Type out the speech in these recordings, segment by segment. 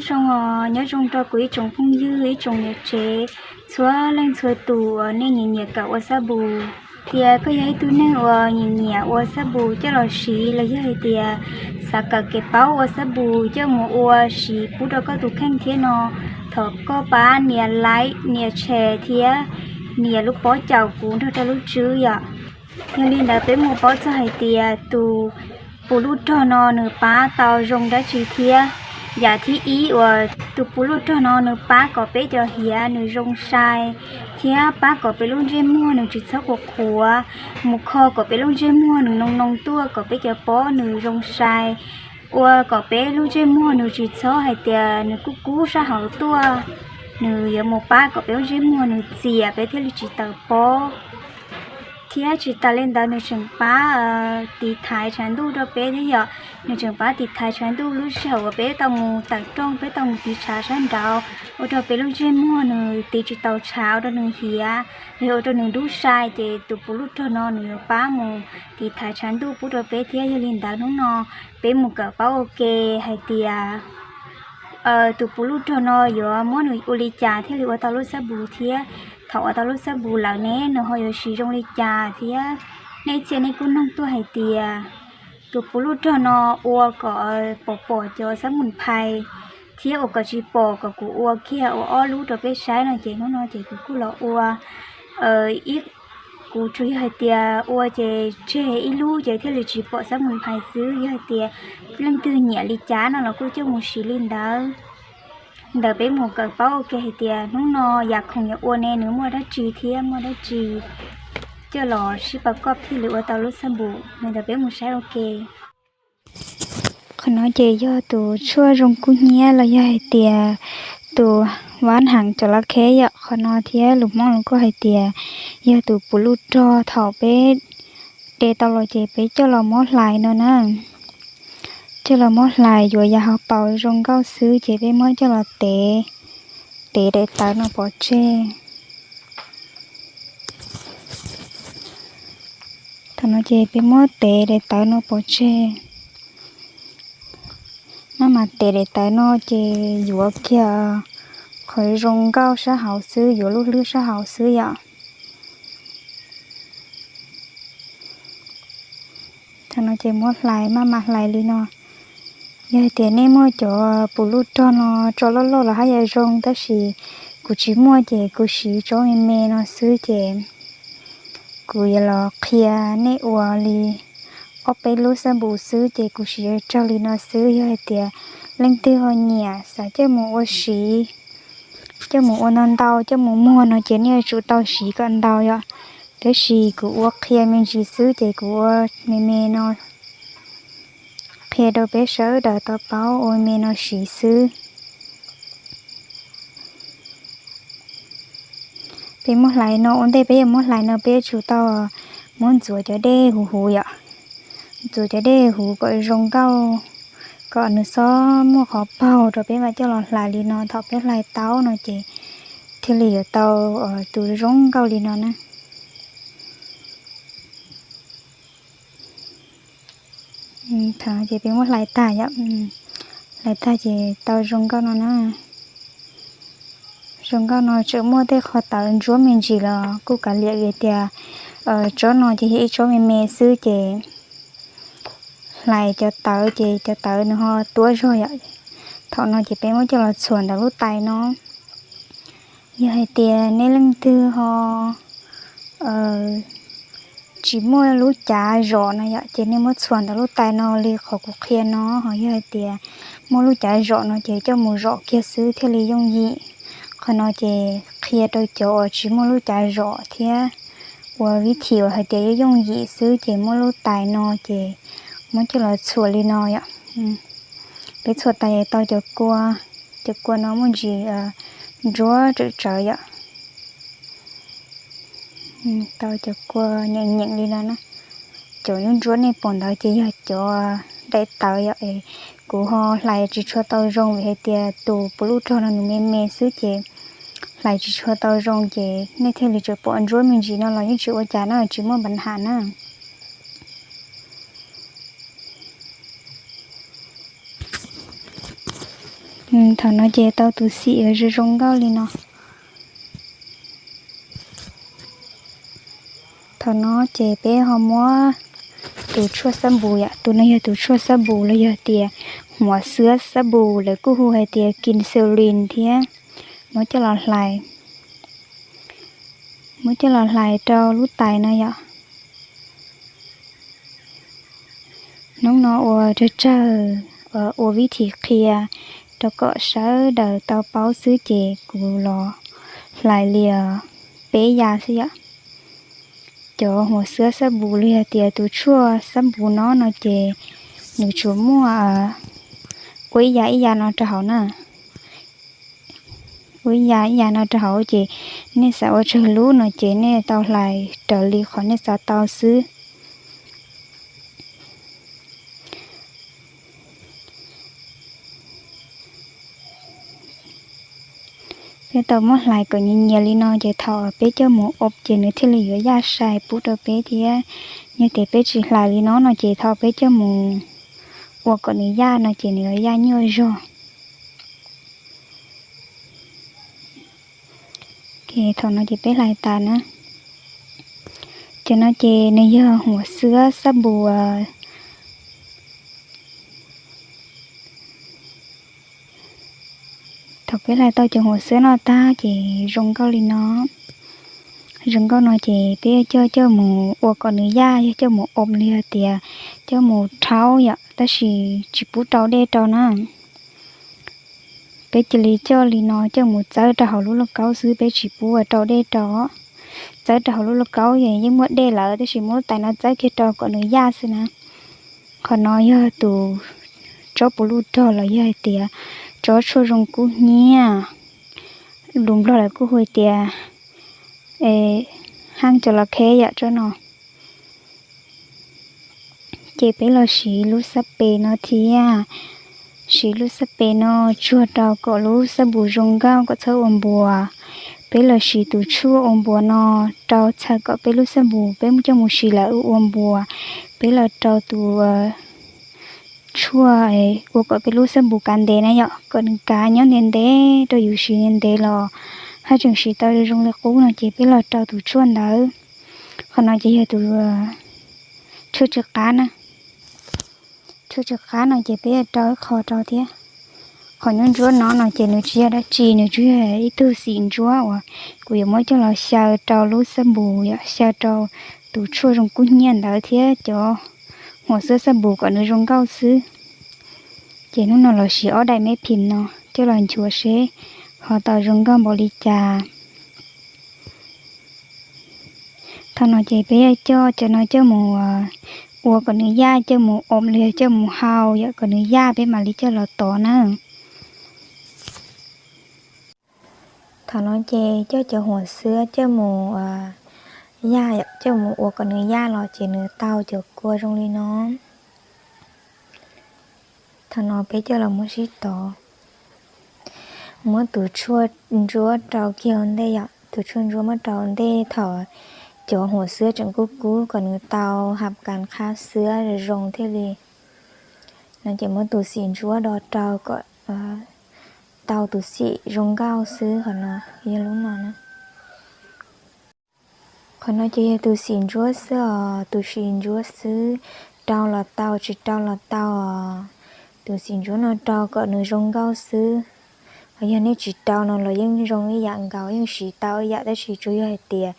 Zoo os, nyob zoo rau kuv ib tsoom phooj ywg, ib tsoom niam tsev, txhua leej txhua tus uas nej nyiam nyiam kawm ua xab npus. Tias koj yog ib tug neeg uas nyiam nyiam ua xab npus coj los siv los yog hais tias xav kawm kev paub ua xab npus coj mus ua siv pub rau koj tus kheej thiab no, thov koj pab nias like, nias share thiab nias lub pob caum kuv nrog rau lub tswb yom. Yog li ntawd peb mus paub txog hais tias tus puv luj rog no nws pab tau zoo dab tsi thiab. Yam thib ib uas tus puv luj rog no nws pab kom peb cov hiav nws zoo sai, thiab pab kom peb lub ntsej muag nws tsis txhob qhuav qhuav, mus kho kom peb lub ntsej muag nws noo noo tuaj, kom peb cov pob nws zoo sai, ua kom peb lub ntsej muag nws tsis txhob hais tias nws kub kub sab hauv tuaj. Nws yuav mus pab kom peb lub ntsej muag nws txias, peb thiaj li tsis tawm pob. Thiab tsis tas li ntawd nws tseem pab tiv thaiv tshav ntuj rau peb thiab yom. Nws tseem pab tiv thaiv tshav ntuj lub sij hawm uas peb tau mus tawm rooj, peb tau mus tiv tshav sab nraud, ua rau peb lub ntsej muag nws tiv tsis tau tshav, ua rau nws hiav, los yog ua rau nws dub sai, ces tus puv luj rog no nws yuav pab mus tiv thaiv tshav ntuj pub rau peb thiab. Yog li ntawd hnub no peb mus kawm paub ua ke hais tias tus puv luj rog no yuav muab nws ua li cas thiaj li ua tau lub xab npus thiab. Thaum ua tau lub xab npus lawm ne nws ho yuav siv zoo li cas thiab. Nej txhia nej kuj noog tuaj hais tias tus puv luj rog no ua kom pom pom cov xab mus phais, thiab ua kom tsis pom, kom kuv ua kiag ua ob lub rau peb saib no ces hnub no ces kuv kuj los ua ib, kuv tsuas yog hais tias ua ces tseg ib lub ces thiaj li tsis pom xab mus phais xwb. Yog hais tias leej twg nyiam li cas no los kuj coj mus siv li ntawd. Ntawd peb mus kawm paub ua ke hais tias hnub no yam khoom yuav ua ne nws muaj dab tsi thiab muaj dab tsi coj los sib pauv koj thiaj li ua tau lub xab npus. Ntawd peb mus saib ua ke. Qhov no ces yog tus tshuaj zoo kub hnyiab los yog hais tias tus vab heev cov lab kheb yom. Qhov no thiab lus Hmoob los kuj hais tias yog tus puv luj rog, thaum peb de tau los ces peb coj los muab hlais no na. Coj los muab hlais yuav yam hauv paus zoo nkauj xwb ces peb muab coj los tev, tev daim tawv no pov tseg. Thaum no ces peb muab tev daim tawv no pov tseg. Maj mam tev daim tawv no ces yuav kiag qhov zoo nkauj sab hauv xwb, yuav lub hlwb sab hauv xwb yom. Thaum no ces muab hlais, maj mam hlais li no. Yog hais tias nej muaj cov puv luj rog no tso loj loj los haj yam zoo, tab sis kuv tsis muaj ces kuv siv tsob me me no xwb ces kuv yuav los qhia nej ua li ob peb lub xab npus xwb ces kuv siv tsawg li no xwb. Yog hais tias leej twg ho nyiam xav coj mus ua siv, coj mus ua ntau ntau, coj mus muag no ces nej yuav tsum tau siv kom ntau yom. Tab sis kuv ua qhia me ntsis xwb ces kuv ua me me no, qhia rau peb sawv daws tau paub ua me no siv xwb. Peb muab hlais no, ua ntej peb yuav muab hlais no peb yuav tsum tau muab ntxuav cov dej huv huv yom. Ntxuav cov dej huv kom zoo nkauj, kom nws txhob muaj qhov paug rau peb mam coj los hlais li no. Thaum peb hlais tau no ces thiaj li yuav tau tus zoo nkauj li no na. Thaum no ces peb muab hlais tag yom, hlais tag ces tau zoo nkauj no na. Zoo nkauj no tseem muaj tej qhov tawv ntsuab me ntsis los kuj kav liam, vim tias tsob no ces yog ib tsob me me xwb ces hlais cov tawv ces cov tawv nws ho tuab zog yom. Thaum no ces peb muab coj los txhuam ntawm lub tais no. Yog hais tias nej leej twg ho tsis muaj lub cav zom no yom, ces nej muab txhuam ntawm lub tais no li qhov kuv qhia no. Ho yog hais tias muaj lub cav zom no ces coj mus zom kiag xwb thiaj li yooj yim. Qhov no ces qhia rau cov uas tsis muaj lub cav zom thiab, ua vib thim uas hais tias yooj yooj yim xwb ces muab lub tais no ces muab coj los txhuam li no yom. Peb txhuam tas tau cov kua, cov kua no muaj ntsis ntsuab tsawv tsawv yom. Tau cov kua nyeem nyeem li no na. Cov ntsuab ntsuab nej pom ntawd ces yog cov daim tawv yom. Kuv ho hlais tsis tshua tau zoo vim hais tias tus puv luj rog no nws me me xwb ces hlais tsis tshua tau zoo ces nej thiaj li tseem pom ntsuab me ntsis no los yeej tsis ua cas na, tsis muaj npa nham na. Thaum no ces tau tus xim uas zoo zoo nkauj li no. Thaum no ces peb ho muab tus tshuaj xab npus yom, tus no yog tus tshuaj xab npus los yog tias huam xwab xab npus, lawv kuj hu hais tias kinxaulin thiab, muab coj los hlais, muab coj los hlais rau lub tais no yom. Hnub no ua tsawg tsawg, ua vib thim qhia rau kom sawv daws tau paub xwb ces kuv los hlais li peb yav xwb yom. Cov huam xwab xab npus los yog tias tus tshuaj xab npus no no ces nws tsuas muaj ua ib yav ib yav no rau hauv na. Ua ib yav ib yav no rau hauv ces nej xav ua tsawg lub no ces nej tau hlais raws li qhov nej xav tau xwb. Peb tau muab hlais kom nyias nyias li no ces thaum peb coj mus ob ces nws thiaj li yuav yaj sai pub rau peb thiab. Yog tias peb tsis hlais li no no ces thaum peb coj mus ua kom nws yaj no ces nws yuav yaj nyuaj zog. Thaum no ces peb hlais tas na. Cov no ces nws yog huam xwab xab npus. Thaum peb hlais tau cov huam xwab no tag ces zoo nkauj li no. Zoo nkauj no ces peb coj coj mus ua kom nws yaj, yog coj mus ob li hais tias coj mus rhaub yom, tab sis tsis pub rau dej rau na. Peb cia li coj li no coj mus txawb rau hauv lub lauj kaub xwb, peb tsis pub ua rau dej rau. Txawb rau hauv lub lauj kaub yeej muaj dej lawm tab sis muab lub tais no txawb kiag rau kom nws yaj xwb na. Qhov no yog tus tsob puv luj rog los yog hais tias tsob tshuaj zoo kub hnyiab, lus Nplog lawv kuj hu tias haj cov los kheb yam tsob no. Ces peb los siv lub xab pes no thiab, siv lub xab pes no tsuag rau kom lub xab npus zoo nkauj kom txhob ua npuas. Peb los siv tus tshuaj ua npuas no rau txhawm kom peb lub xab npus peb coj mus siv lawm ua npuas. Peb los rau tus tshuaj ua kom peb lub xab npus kav ntev na yom, kom nws kav nyob ntev ntev rau yus siv ntev ntev los haj tseem siv tau zoo li qub no ces peb los rau tus tshuaj ntawd. Qhov no ces yog tus tshuaj tsw qab na. Tshuaj tsw qab no ces peb rau ib qho rau thiab. Qhov ntsuab ntsuab no no ces nws tsis yog dab tsi, nws tsuas yog ib tug xim ntsuab uas kuv yuav muab coj los xyaw rau lub xab npus yom, xyaw rau tus tshuaj zoo kub hnyiab ntawd thiab cov huam xwab xab npus kom nws zoo nkauj xwb. Ces hnub no los siv ob daim me phim no coj los nchuav seb ho tau zoo nkauj npaum li cas. Thaum no ces peb yuav coj cov no coj mus ua kom nws yaj, coj mus ob los yog coj mus hau yom, kom nws yaj peb mam li coj los tov na. Thaum no ces coj cov huam xwab coj mus yaj, coj mus ua kom nws yaj los ces nws tau cov kua zoo li no. Thaum no peb coj los muab sib tov, muab tus tshuaj ntsuab rau kiag ua ntej yom, tus tshuaj ntsuab muab rau ua ntej thaum cov huam xwab tseem kub kub kom nws tau hab kas qhab xwab zoo thiaj li. No ces muab tus xim ntsuab do rau kom tau tus xim zoo nkauj xwb, qhov no yog lub no na. Qhov no ces yog tus xim ntsuab xwb os, tus xim ntsuab xwb, rau los tau tsis rau los tau os. Tus xim ntsuab no rau kom nws zoo nkauj xwb. Ho yog nej tsis rau no los yeej zoo ib yam nkaus, yeej siv tau ib yam, tab sis tsuas yog hais tias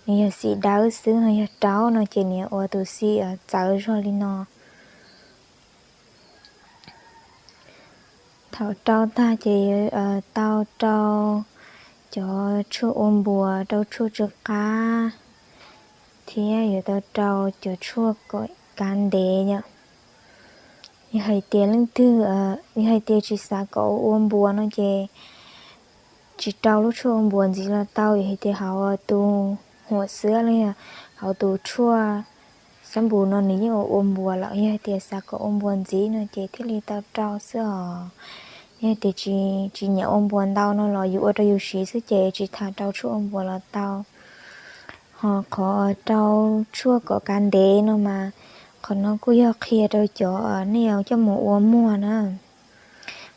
nws yog xim dawb xwb, ho yog rau no ces nws ua tus xim txawv zog li no. Thaum rau tag ces tau rau cov tshuaj ua npuas, rau tshuaj tsw qab, thiab yuav tau rau cov tshuaj kom kav ntev yom. Yog hais tias leej twg, yog hais tias tsis xav kom ua npuas no ces tsis rau lub tshuaj ua npuas ntxiv los tau, yog hais tias hauv tus huam xwab los yog hauv tus tshuaj xab npus no nws yeej ua ua npuas lawm, yog hais tias xav kom ua npuas ntxiv no ces thiaj li tau rau xwb os. Yog hais tias tsis nyiam ua npuas ntau no los yus ua rau yus siv xwb ces tsis tas rau tshuaj ua npuas los tau. Ho qhov rau tshuaj kom kav ntev no mas, qhov no kuj yog qhia rau cov nej yuav coj mus ua muag na.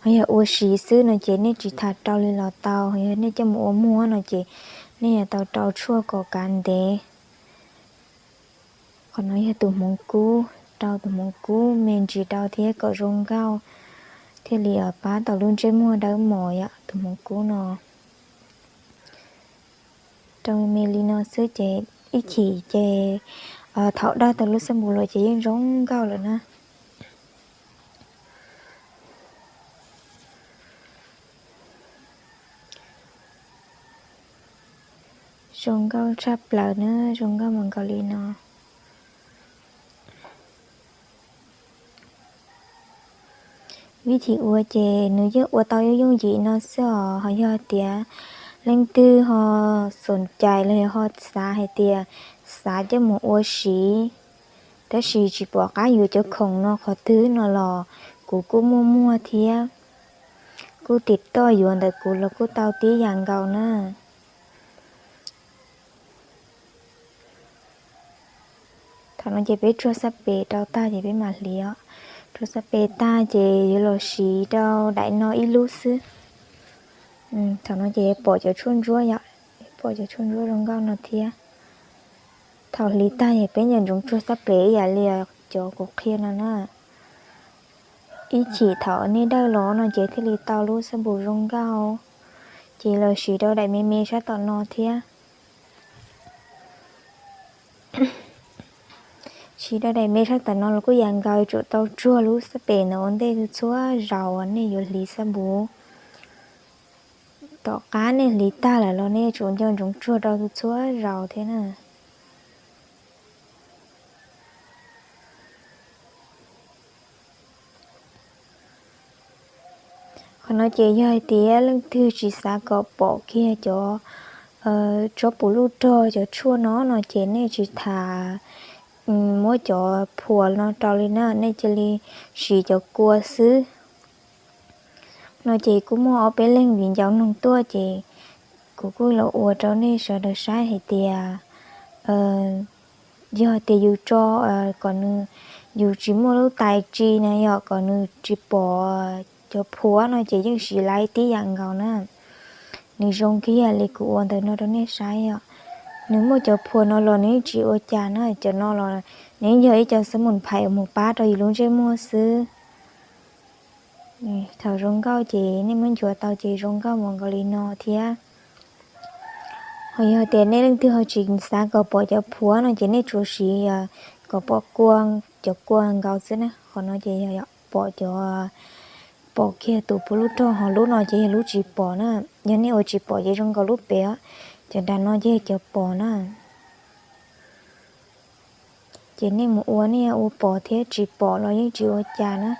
Ho yog ua siv xwb no ces nej tsis tas rau li los tau, ho yog nej coj mus ua muag no ces nej yuav tau rau tshuaj kom kav ntev. Qhov no yog tus hmoov kub, rau tus hmoov kub me ntsis rau thiab kom zoo nkauj, thiaj li pab tau lub ntsej muag dawb mos yom. Tus hmoov kub no rau me li no xwb ces ib chim ces thaum dawj tau lub xab npum los ces yeej zoo nkauj lawm na. Zoo nkauj tshaj plaws na, zoo nkauj mas nkaus li no. Vib thim ua ces nws yeej ua tau yooj yooj yim no xwb os. Ho yog tias leej twg ho xoom cais los yog ho xav hais tias xav coj mus ua siv, tab sis tsis pom qab yuav cov khoom no qhov twg no los kuv kuj muaj muag thiab. Kuj tim toj yuav ntawm kuv los kuj tau tib yam nkaus na. Thaum no ces peb tsuag xab pes rau tag ces peb mam hliv os. Tsuag xab pes tag ces yuav los siv rau daim no ib lub xwb. Thaum no ces pom cov tshuaj ntsuab yom, pom cov tshuaj ntsuab zoo nkauj no thiab. Thaum hliv tag ces peb nco ntsoov tsuag xab pes ib yam li cov kuv qhia no na. Ib chim thaum nej dawj los no ces thiaj li tau lub xab npum zoo nkauj. Ces los siv rau daim me me sab tom no thiab. Siv rau daim me sab tom no los kuj yam nkaus, tsum tau tsuag lub xab pes ntawd ua ntej txhua zaus nej yuav hliv xab npum. Tom qab nej hliv tag lawm los nej tsum nco ntsoov tsuag rau txhua zaus thiab na. Qhov no ces yog hais tias leej twg tsis xav kom pom kiag cov tsob puv luj rog cov tshuaj no no ces nej tsis tas muab cov phuas no rau li na, nej cia li siv cov kua xwb. No ces kuj muaj ob peb leeg viv ncaus noog tuaj ces kuv kuj los ua rau nej sawv daws saib hais tias yog tias yus tso kom nws, yus tsis muaj lub tais tsi na yom, kom nws tsis pom cov phuas no ces yeej siv laib tib yam nkaus na. Nws zoo kiag li kuv ua ntawm no rau nej saib yom. Nws muaj cov phuas no los nws yeej tsis ua cas na, cov no los nws yog ib co xab mus phais mus pab rau yus lub ntsej muag xwb. Thaum zoo nkauj ces nej muab nchuav tau ces zoo nkauj mus nkaus li no thiab. Ho yog tias nej leej twg ho tsis xav kom pom cov phuas no ces nej tsuas siv kom pom kua, cov kua nkaus xwb na. Qhov no ces yog pom cov, pom kiag tus puv luj rog, ho lub no ces yog lub tsis pom na. Yog nej ua tsis pom ces zoo nkaus lub pem os, cov nram no ces yog cov pom na. Ces nej mus ua, nej ua pom thiab tsis pom los yeej tsis ua cas na.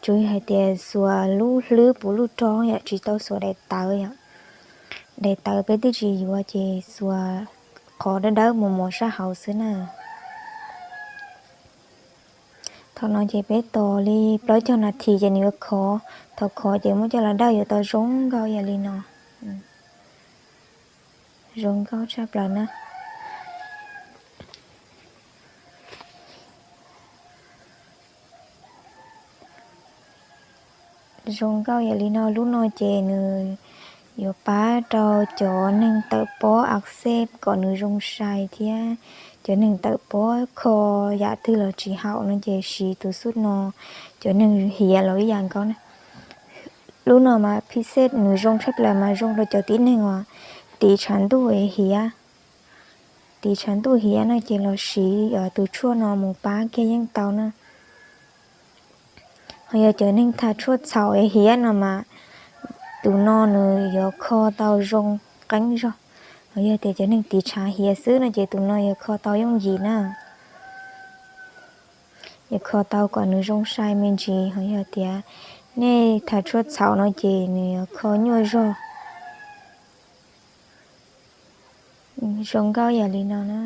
Tsuas yog hais tias xuas lub hlwb puv luj rog yom, tsis tau xuas daim tawv yom. Daim tawv peb twb tsis yuav ces xuas qhov dawb dawb mos mos sab hauv xwb na. Thaum no ces peb tos li plaub caug nas this ces nws yuav khov. Thaum khov ces muab coj los dawj yuav tau zoo nkauj yam li no. Zoo nkauj tshaj plaws na. Zoo nkauj yam li no, lub no ces nws yuav pab rau cov neeg tawm pob a xej kom nws zoo sai thiab. Cov neeg tawm pob kho yam twg los tsis haum no ces siv tus xub no. Cov neeg hiav los ib yam nkaus na. Lub no mas phij xej nws zoo tshaj plaws mas zoo rau cov tib neeg uas tiv tshav ntuj hiav. Tiv tshav ntuj hiav no ces los siv tus tshuaj no mus pab kiag yeej tau na. Ho yog cov neeg thav tshuaj txhaum hiav no mas tus no nws yuav kho tau zoo qeeb zog. Ho yog tias cov neeg tiv tshav hiav xwb no ces tus no yuav kho tau yooj yim na. Yuav kho tau kom nws zoo sai me ntsis. Ho yog tias nej thav tshuaj txhaum no ces nws yuav kho nyuaj zog. Zoo nkauj yam li no na.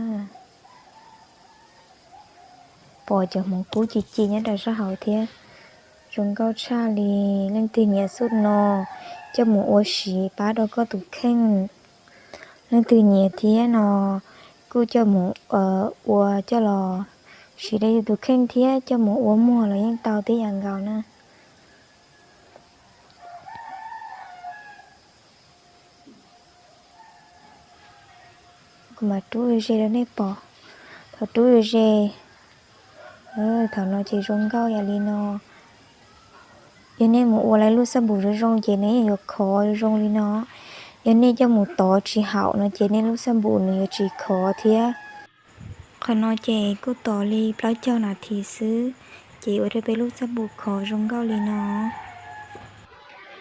Pom cov hmoov kub ci ci nyob rau sab hauv thiab. Zoo nkauj tshaj li. Leej twg nyiam xub no, coj mus ua siv pab rau koj tus kheej. Leej twg nyiam thiab no kuj coj mus ua coj los siv rau yus tus kheej thiab coj mus ua muag los yeej tau tib yam nkaus na. Kuv mam rub ze rau nej pom. Thaum rub ze, thaum no ces zoo nkauj yam li no. Yog nej mus ua lawv lub xab npum zoo zoo ces nws yeej yuav khov zoo li no. Yog nej coj mus tov tsis haum no ces nej lub xab npum nws yuav tsis khov thiab. Qhov no ces kuj tos li plaub caug nas this xwb, ces ua rau peb lub xab npum khov zoo nkauj li no.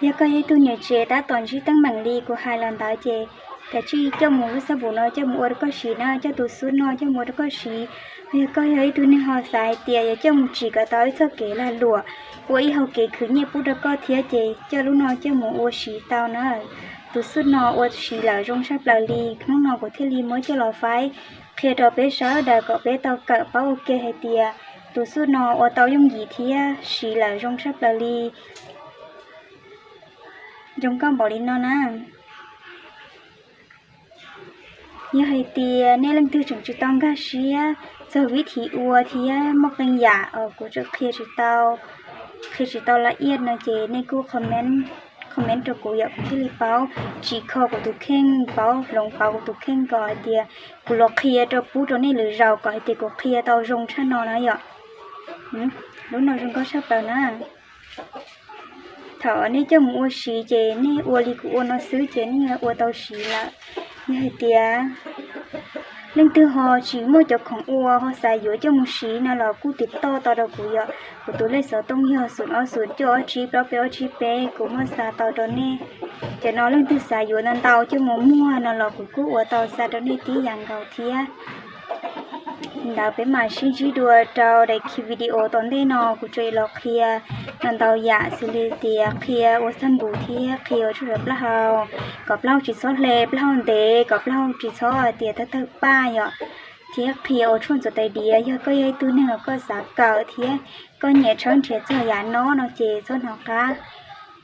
Yog koj yog ib tug niam tsev tab tom ntsib teeb meem li kuv hais los ntawd ces kav tsij coj mus lub xab npum no coj mus ua rau koj siv na, coj tus xub no coj mus ua rau koj siv. Yog koj yog ib tug neeg ho xav hais tias yuav coj mus tsim kom tau ib txoj kev lag luam, ua ib hauv kev khwv nyiaj pub rau koj thiab ces coj lub no coj mus ua siv tau na. Tus xub no ua siv lawm zoo tshaj plaws li, hnub no kuv thiaj li muab coj los faib qhia rau peb sawv daws kom peb tau kawm paub ua ke hais tias tus xub no ua tau yooj yim thiab siv lawm zoo tshaj plaws li. Zoo nkauj npaum li no na. Yog hais tias nej leej twg tseem tsis tau nkag siab txog vib thim ua thiab muaj qee yam kuv tseem qhia tsis tau, qhia tsis tau laj iaj no ces nej kuj comment rau kuv yom, kuv thiaj li paub tsim kho kuv tus kheej, paub hloov pauv kuv tus kheej kom hais tias kuv los qhia rau pub rau nej lwm zaus kom hais tias kuv qhia tau zoo tshaj no na yom. Lub no zoo nkauj tshaj plaws na. Thaum nej coj mus ua siv ces nej ua li kuv ua no xwb ces nej yuav ua tau siv lawm. Yog hais tias leej twg ho tsis muaj cov khoom ua ho xav yuav coj mus siv no los kuj tiv toj tau rau kuv yom. Kuv tus lej xov tooj yog xoom ob xoom cuaj ob tsib plaub peb ob tsib peb, kuv muab xa tau rau nej. Cov no leej twg xav yuav ntau ntau coj mus muag no los kuv kuj ua tau xa rau nej tib yam nkaus thiab. Li ntawd peb mam sib ntsib dua rau daim video tom ntej no, kuv tseem los qhia ntau ntau yam xws li tias qhia ua xab npum thiab qhia ua tshuaj zov plaub hau, kom plaub hau tsis txhob hle plaub hau ntev, kom plaub hau tsis txhob hais tias tawg tawg paj yom, thiab qhia ua tshuaj ntxuav tais diav. Yog koj yog ib tug neeg uas koj xav kawm thiab koj nyiam tshawb nrhiav txog yam no no ces txhob hnov qab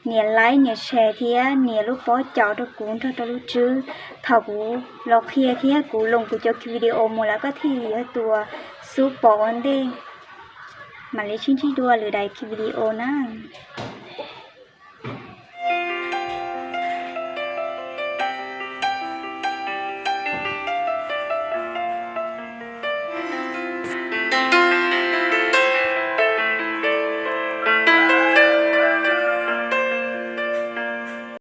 nias like nias share thiab nias lub pob caus rau kuv nrog rau lub tswb. Thaum kuv los qhia thiab kuv loo kuv cov video mus lawm koj thiaj yuav tus xub pom ua ntej. Mam li sib ntsib dua lwm daim video na.